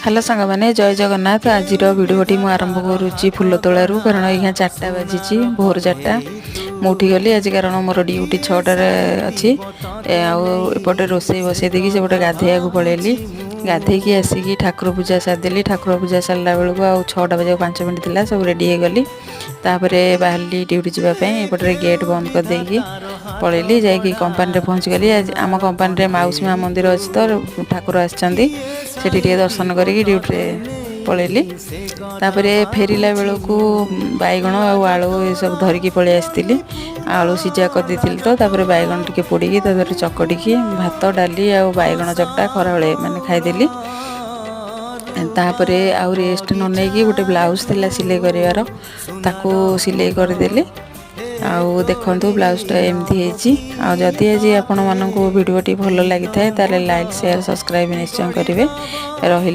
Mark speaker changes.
Speaker 1: Hello ସାଙ୍ଗମାନେ, ଜୟ ଜଗନ୍ନାଥ। ଆଜିର ଭିଡ଼ିଓଟି ମୁଁ ଆରମ୍ଭ କରୁଛି ଫୁଲ ତୋଳାରୁ, କାରଣ ଏଇଖିଣା 4ଟା ବାଜିଛି, ଭୋର 4ଟା। ମୁଁ ଉଠିଗଲି ଆଜି, କାରଣ ମୋର ଡ୍ୟୁଟି 6ଟାରେ ଅଛି। ଆଉ ଏପଟେ ରୋଷେଇ ବସେଇ ଦେଇକି ସେପଟେ ଗାଧେଇବାକୁ ପଳେଇଲି। ଗାଧେଇକି ଆସିକି ଠାକୁର ପୂଜା ସାରିଦେଲି। ଠାକୁର ପୂଜା ସାରିଲା ବେଳକୁ ଆଉ 6ଟା ବାଜିବାକୁ 5 ମିନିଟ୍ ଥିଲା। ସବୁ ରେଡ଼ି ହେଇଗଲି, ତାପରେ ବାହାରିଲି ଡ୍ୟୁଟି ଯିବା ପାଇଁ। ଏପଟରେ ଗେଟ୍ ବନ୍ଦ କରିଦେଇକି ପଳେଇଲି। ଯାଇକି କମ୍ପାନୀରେ ପହଞ୍ଚିଗଲି। ଆଜି ଆମ କମ୍ପାନୀରେ ମାଉସୀ ମା ମନ୍ଦିର ଅଛି ତ, ଠାକୁର ଆସିଛନ୍ତି। ସେଠି ଟିକେ ଦର୍ଶନ କରିକି ଡ୍ୟୁଟିରେ ପଳେଇଲି। ତାପରେ ଫେରିଲା ବେଳକୁ ବାଇଗଣ ଆଉ ଆଳୁ ଏସବୁ ଧରିକି ପଳେଇ ଆସିଥିଲି। ଆଳୁ ସିଝା କରିଦେଇଥିଲି ତ, ତାପରେ ବାଇଗଣ ଟିକେ ପୋଡ଼ିକି, ତା ଦେହରେ ଚକଟିକି ଭାତ, ଡାଲି ଆଉ ବାଇଗଣ ଚକଟା ଖରାବେଳେ ମାନେ ଖାଇଦେଲି। ତାପରେ ଆଉ ରେଷ୍ଟ ନ ନେଇକି ଗୋଟେ ବ୍ଲାଉଜ୍ ଥିଲା ସିଲେଇ କରିବାର, ତାକୁ ସିଲେଇ କରିଦେଲି। ଆଉ ଦେଖନ୍ତୁ, ବ୍ଲାଉଜଟା ଏମିତି ହେଇଛି। ଆଉ ଯଦି ଆଜି ଆପଣମାନଙ୍କୁ ଭିଡ଼ିଓଟି ଭଲ ଲାଗିଥାଏ, ତାହେଲେ ଲାଇକ୍, ସେୟାର, ସବସ୍କ୍ରାଇବ୍ ନିଶ୍ଚୟ କରିବେ। ରହିଲି।